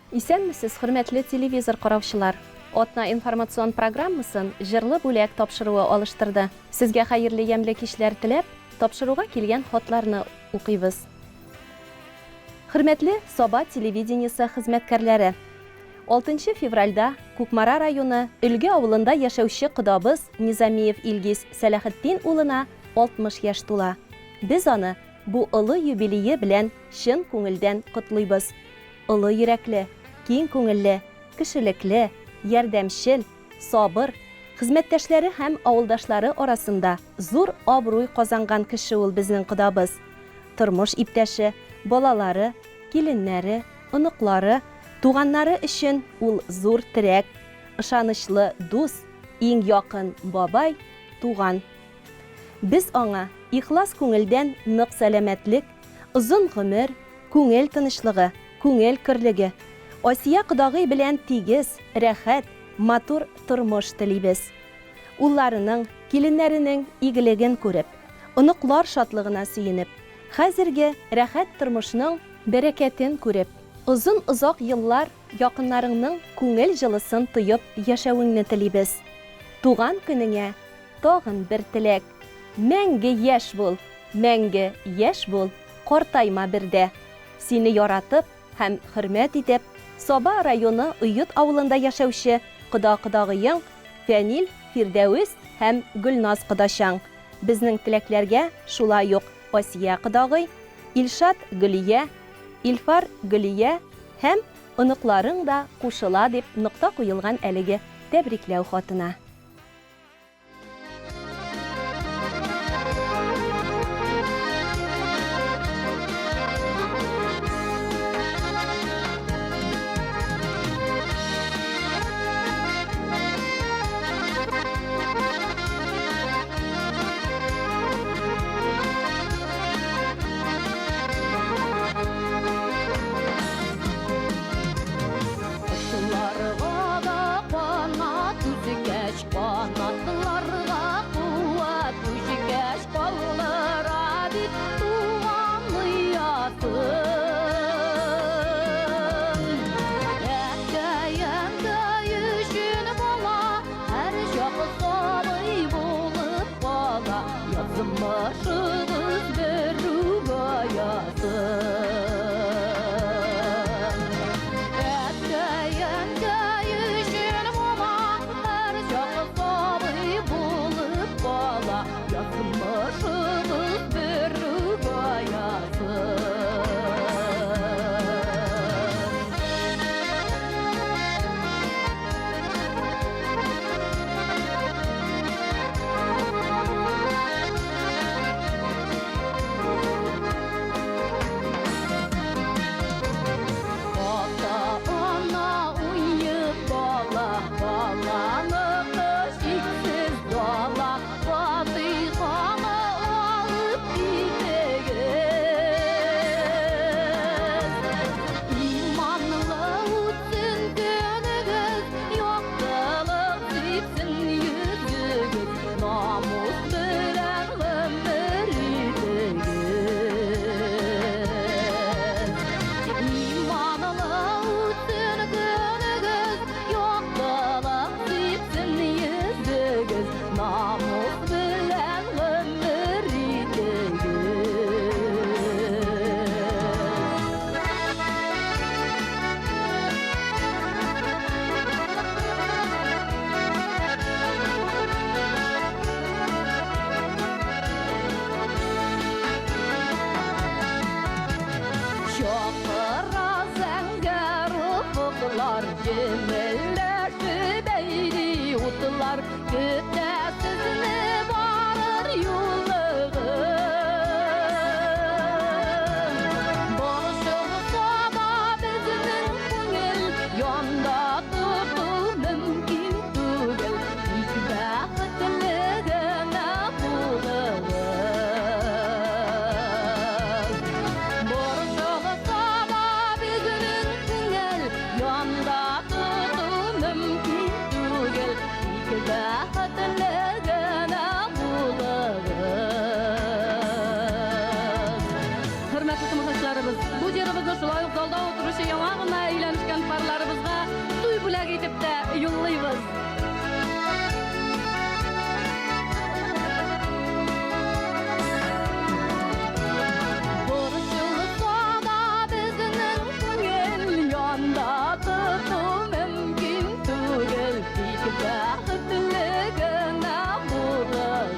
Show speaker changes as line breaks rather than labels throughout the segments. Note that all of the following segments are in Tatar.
Исәнмесез, хөрмәтле телевизор караучылар! Атна информацион программасын Җырлы бүләк тапшыруы алыштырды. Сезгә хәерле ямьле кичләр теләп, тапшыруга килгән хатларны укыйбыз. Хөрмәтле Саба телевидениесе хезмәткәрләре! Алтынчы февральдә Кукмара районы Өлге авылында яшәүче кодабыз Низамиев Илгиз Сәләхетдин улына 60 яшь тула. Без аны бу олы юбилее белән чын күңелдән котлыйбыз. Олы йөрәкле, киң күңелле, кешелекле, ярдәмчел, сабыр, хезмәттәшләре һәм авылдашлары арасында зур абруй казанган кеше ул безнең кодабыз. Тормыш иптәше, балалары, киленнәре, оныклары, туганнары өчен ул зур терәк, ышанычлы дус, иң якын бабай, туган. Без аңа ихлас күңелдән нык сәламәтлек, озын гомер, күңел тынычлыгы, күңел көрлеге, Асия кодагый белән тигез, рәхәт, матур тормыш телибез. Улларының, киленнәренең игелеген күреп, оныклар шатлыгына сөенеп, хәзерге рәхәт тормышның бәрәкәтен күреп, озын-озак еллар якыннарыңның күңел җылысын тоеп яшәвеңне телибез. Туган көнеңә тагын бер теләк, мәңге яшь бул, мәңге яшь бул, картайма бер дә. Сине яратып һәм хөрмәт итеп, Саба районы Оет авылында яшәүче кода-кодагыең Фәнил, Фирдәвес һәм Гөлназ кодачаң. Безнең теләкләргә шулай ук Асия кодагый, Илшат, Гөлия, Илфар, Гөлия һәм оныкларың да кушыла, дип нокта куелган әлеге тәбрикләү хатына.
Кошларга да канат үскәч. Шулай ук залда утыручы яңа гына өйләнешкән парларыбызга туй бүләге итеп тә юллыйбыз. Борчылса да безнең күңел янда тоту мөмкин түгел, тик бәхетле генә булыгыз.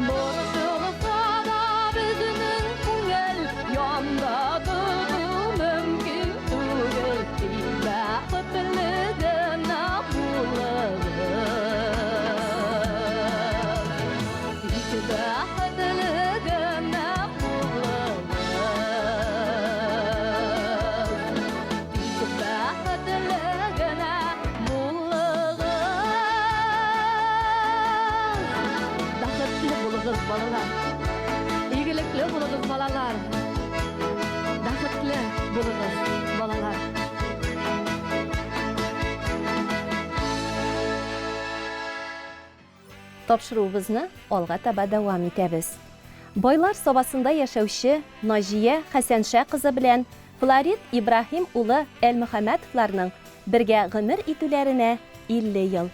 Борчылса да безнең күңел янда тоту мөмкин түгел, тик бәхетле генә булыгыз. Тик бәхетле генә булыгыз. Тик бәхетле генә булыгыз. Бәхетле булыгыз, балалар. Игелекле булыгыз, балалар. Бәхетле булыгыз, балалар.
Тапшыруыбызны алга таба дәвам итәбез. Байлар Сабасында яшәүче Наҗия Хәсәнша кызы белән Флорид Ибраһим улы Әлмөхәммәтовларның бергә гомер итүләренә 50 ел.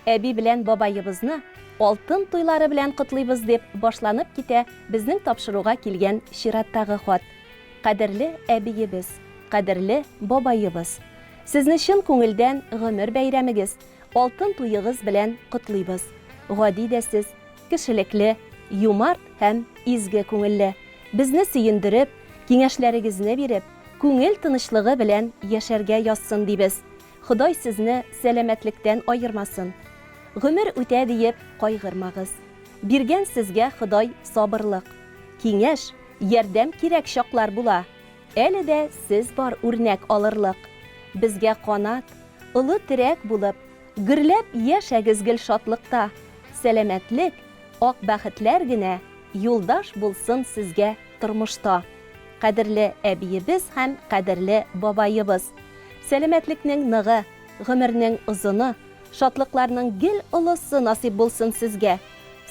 Әби белән бабаебызны алтын туйлары белән котлыйбыз дип башланып китә безнең тапшыруга килгән чираттагы хат. Кадерле әбиебез, кадерле бабаебыз! Сезне чын күңелдән гомер бәйрәмегез, алтын туегыз белән котлыйбыз. Гади дә сез, кешелекле, юмарт һәм изге күңелле. Безне сөендереп, киңәшләрегезне биреп, күңел тынычлыгы белән яшәргә язсын дибез. Ходай сезне сәламәтлектән аермасын. Гомер үтә диеп кайгырмагыз. Биргән сезгә Ходай сабырлык. Киңәш, ярдәм кирәк чаклар була. Әле дә сез бар үрнәк алырлык. Безгә канат, олы терәк булып, гөрләп яшәгез гел шатлыкта. Сәламәтлек, ак бәхетләр генә юлдаш булсын сезгә тормышта. Кадерле әбиебез һәм кадерле бабаебыз! Сәламәтлекнең ныгы, гомернең озыны, шатлыкларның гел олысы насыйп булсын сезгә.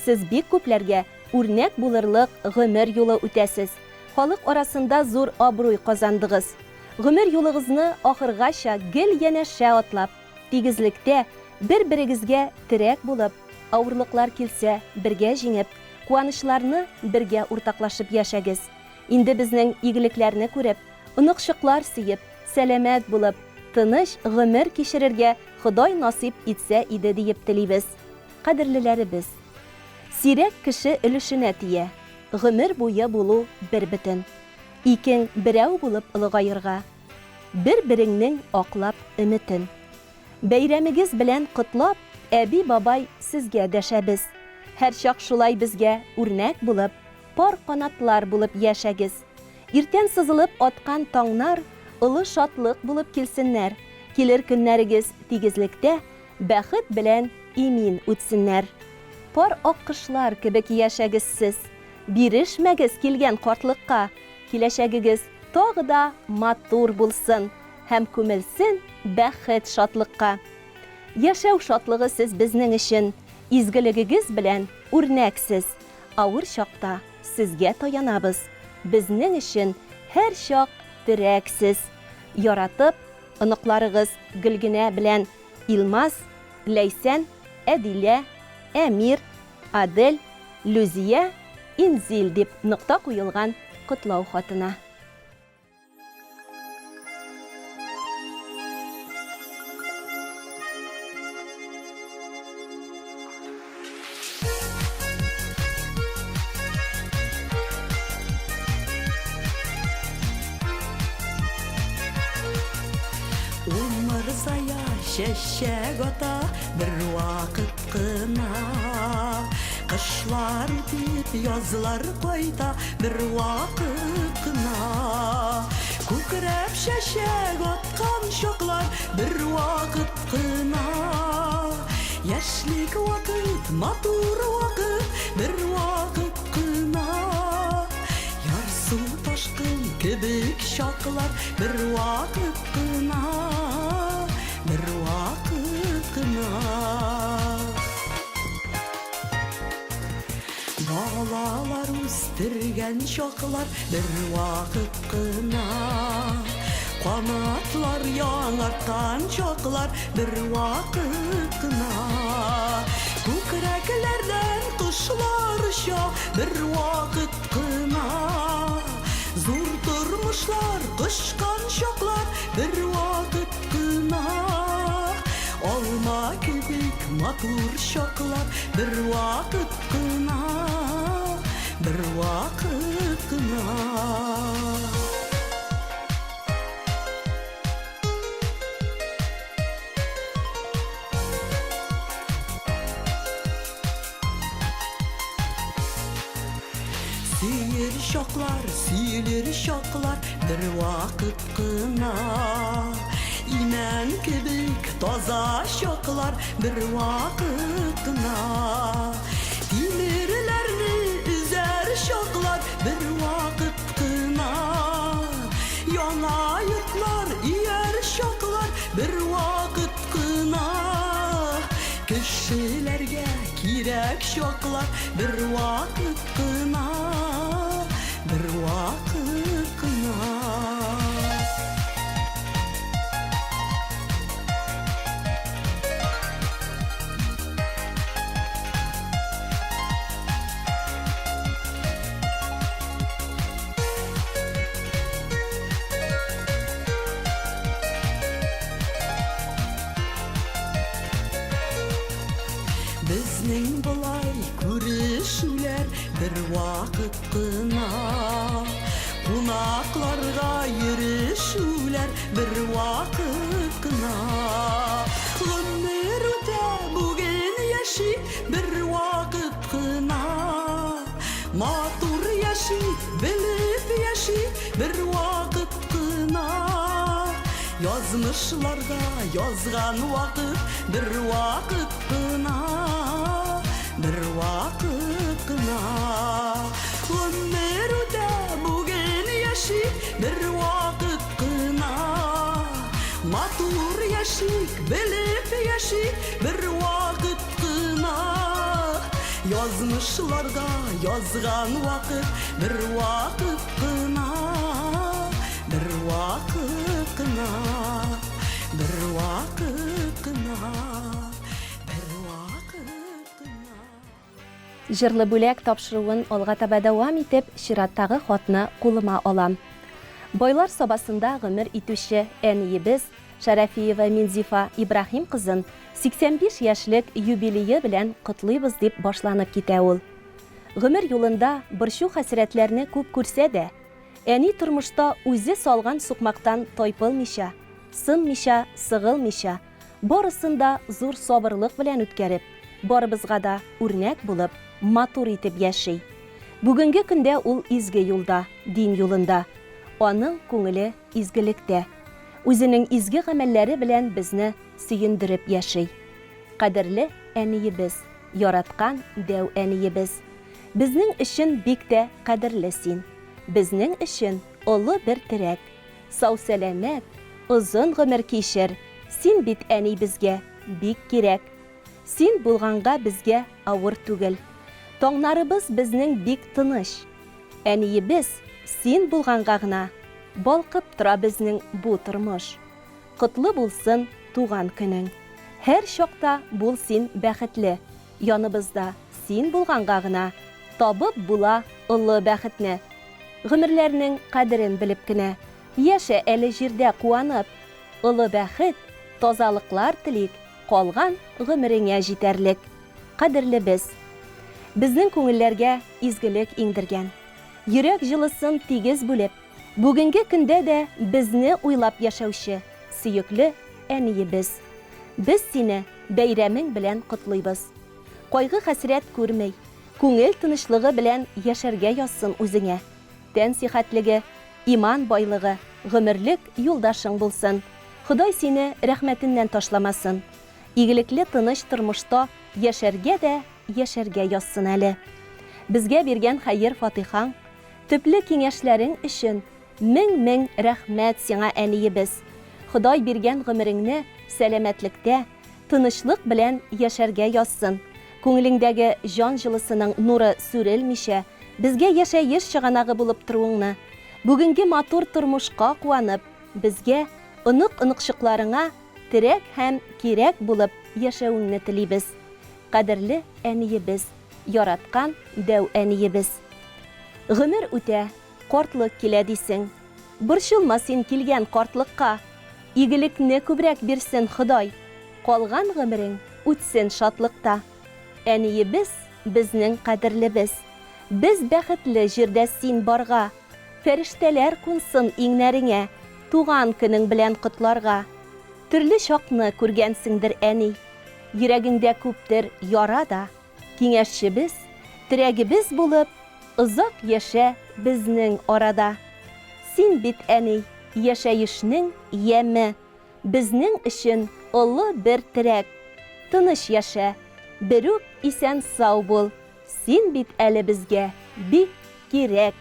Сез бик күпләргә үрнәк булырлык гомер юлы үтәсез, халык арасында зур абруй казандыгыз. Гомер юлыгызны ахыргача гел янәшә атлап, тигезлектә, бер-берегезгә терәк булып, авырлыклар килсә, бергә җиңеп, куанычларны бергә уртаклашып яшәгез. Инде безнең игелекләрне күреп, оныкчыклар сөеп, сәламәт булып, тыныч гомер кичерергә Ходай насыйп итсә иде диеп телибез. Кадерлеләребез! Сирәк кеше өлешенә тия, гомер буе булу бербөтен. Икең берәү булып олыгаерга, бер-береңнең аклап өметен. Бәйрәмегез белән котлап, әби-бабай сезгә дәшәбез. Һәрчак шулай безгә үрнәк булып, пар канатлар булып яшәгез. Иртән сызылып аткан таңнар олы шатлык булып килсеннәр, килер көннәрегез тигезлектә, бәхет белән имин үтсеннәр. Пар аккошлар кебек яшәгез сез, бирешмәгез килгән картлыкка, киләчәгегез тагы да матур булсын һәм күмелсен бәхет шатлыкка. Яшәү шатлыгы сез безнең өчен, изгелегегез белән үрнәк сез. Авыр чакта сезгә таянабыз, безнең өчен һәрчак терәк сез. Яратып, оныкларыгыз Гөлгенә белән Илмаз, Ләйсән, Әдилә, Әмир, Адель, Люзия, Инзил дип нокта куелган котлау хатына.
Умырзая чәчәк ата бер вакыт кына. Кышлар үтеп, язлар кайта бер вакыт кына. Күкрәп чәчәк аткан чаклар бер вакыт кына. Яшьлек вакыт, матур вакыт бер вакыт кына. Ярсу ташкын кебек чаклар бер вакыт кына, бер вакыт кына. Балалар үсте. Үстергән чаклар бер вакыт кына. Канатлар яңарткан чаклар бер вакыт кына. Күкрәкләрдән кошлар оча бер вакыт кына. Зур тормышлар кочкан чаклар бер вакыт кына. Алма кебек матур чаклар бер вакыт кына, бер вакыт кына. Сөер чаклар, сөелер чаклар бер вакыт кына. Имән кебек таза чаклар бер вакыт кына. Тимерләрне өзәр чаклар бер вакыт кына. Яңа йортлар ияр чаклар бер вакыт кына. Кешеләргә кирәк чаклар бер вакыт кына, бер вакыт кына. Безнең болай күрешүләр бер вакыт кына. Кунакларга йөрешүләр бер вакыт кына. Гомер үтә, бүген яши бер вакыт кына. Матур яши, белеп яши бер вакыт кына. Язмышларда язган вакыт бер вакыт кына, бер вакыт кына. Гомер үтә, бүген яши бер вакыт кына. Матур яшик, белеп яши бер вакыт кына. Язмышларда язган вакыт бер вакыт кына, бер вакыт кына, бер вакыт кына, бер вакыт кына.
Җырлы бүләк тапшыруын алга таба дәвам итеп, чираттагы хатны кулыма алам. Байлар Сабасында гомер итүче әниебез Шәрәфиева Минзифа Ибраһим кызын 85 яшьлек юбилее белән котлыйбыз дип башланып китә ул. Гомер юлында борчу-хәсрәтләрне күп күрсә дә, әни тормышта үзе салган сукмактан тайпылмыйча, сынмыйча, сыгылмыйча, барысын да зур сабырлык белән үткәреп, барыбызга да үрнәк булып, матур итеп яши. Бүгенге көндә ул изге юлда, дин юлында. Аның күңеле изгелектә. Үзенең изге гамәлләре белән безне сөендереп яши. Кадерле әниебез, яраткан дәү әниебез! Безнең өчен бик тә кадерле син. Безнең өчен олы бер терәк. Сау-сәламәт, озын гомер кичер, син бит әни безгә бик кирәк. Син булганга безгә авыр түгел. Таңнарыбыз безнең бик тыныч. Әниебез, син булганга гына балкып тора безнең бу тормыш. Котлы булсын туган көнең. Һәр чакта бул син бәхетле. Яныбызда син булганга гына табып була олы бәхетне. Гомерләрнең кадерен белеп кенә яшә әле җирдә куанып. Олы бәхет, тазалыклар телик, калган гомереңә җитәрлек. Кадерлебез! Безнең күңелләргә изгелек иңдергән, йөрәк җылысын тигез бүлеп, бүгенге көндә дә безне уйлап яшәүче сөекле әниебез! Без сине бәйрәмең белән котлыйбыз. Кайгы-хәсрәт күрми, күңел тынычлыгы белән яшәргә язсын үзеңә. Тән сихәтлеге, иман байлыгы, гомерлек юлдашың булсын. Ходай сине рәхмәтеннән ташламасын. Игелекле тыныч тормышта яшәргә дә яшәргә язсын әле. Безгә биргән хәер-фатыйхаң, төпле киңәшләрең өчен мең-мең рәхмәт сиңа, әниебез. Ходай биргән гомереңне сәламәтлектә, тынычлык белән яшәргә язсын. Күңелеңдәге җан җылысының нуры сүрелмичә, Безгә яшәеш чыганагы булып торуыңны, бүгенге матур тормышка куанып, безгә, онык-оныкчыкларыңа терәк һәм кирәк булып яшәвеңне телибез. Кадерле әниебез, яраткан дәү әниебез! Гомер үтә, картлык килә дисең. Борчылма син килгән картлыкка. Игелекне күбрәк бирсен Ходай. Калган гомерең үтсен шатлыкта. Әниебез, безнең кадерлебез. Без бәхетле җирдә син барга. Фәрештәләр кунсын иңнәреңә, Туган көнең белән котларга. Төрле чакны күргәнсеңдер, әни. Йөрәгеңдә күптер яра да. Киңәшчебез, терәгебез булып, Озак яшә безнең арада. Син бит, әни, яшәешнең яме. Безнең өчен олы бер терәк. Тыныч яшә, берүк исән-сау бул, син бит әле безгә бик кирәк.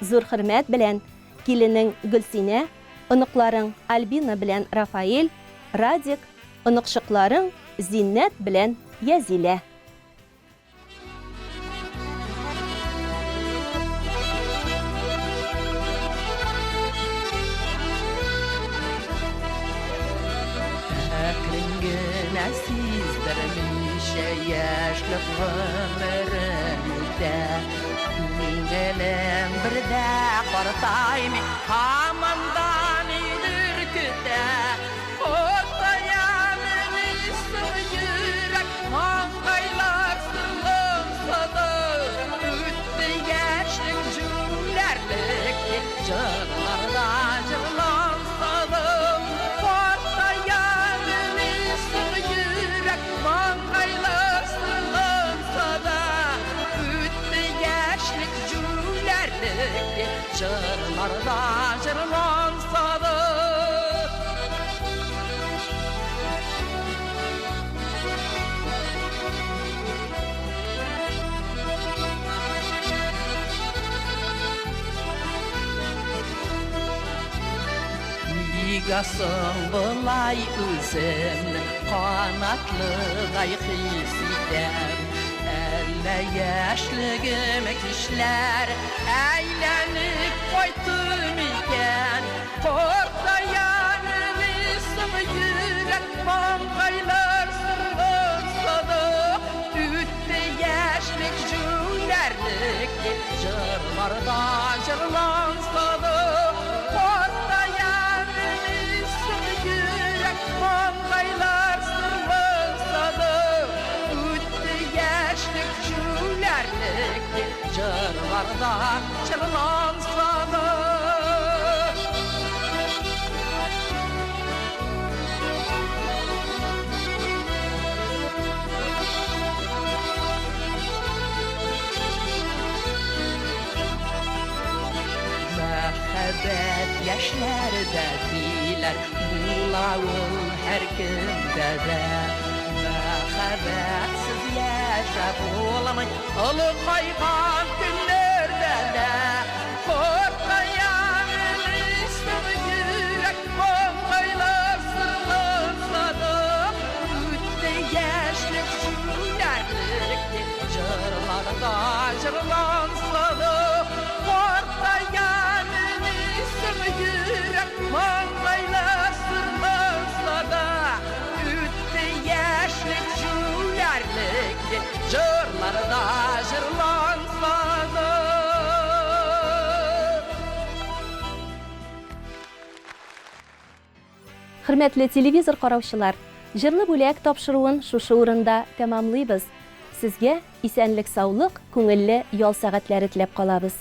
Зур хөрмәт белән, киленең Гөлсинә, оныкларың Альбина белән Рафаэль, Радик, оныкчыкларың Зиннәт белән Язилә.
Әкрен генә сиздермичә яшьлек гомерем үтә. Күңелем бер дә картаймый, һаман да нидер көтә. Җырларда җырланса да. Нигә соң болай үземне канатлыдай хис итәм? Әллә яшьлегем кичләр әйләнеп кайтты микән? Картая мени соң йөрәк, маңгайлар сырланса да, үтте яшьлек җүләрлек дип җырларда җырланса да. Картая мени соң йөрәк, маңгайлар сырланса да, үтте яшьлек җүләрлек дип җырларда җырланса да. Мәхәббәт яшьләрдә диләр, була ул һәркемдә дә. Мәхәббәтсез яшәп булмый олыгайган көннәрдә дә. Картая соң йөрәк, маңгайлар сырланса да, үтте яшьлек җүләрлек дип җырларда җырланса да. Картая соң йөрәк, маңгайлар сырланса да, үтте яшьлек җүләрлек дип җырларда җырланса да.
Хөрмәтле телевизор караучылар, Җырлы бүләк тапшыруын шушы урында тәмамлыйбыз. Сезгә исәнлек-саулык, күңелле ял сәгатьләре теләп калабыз.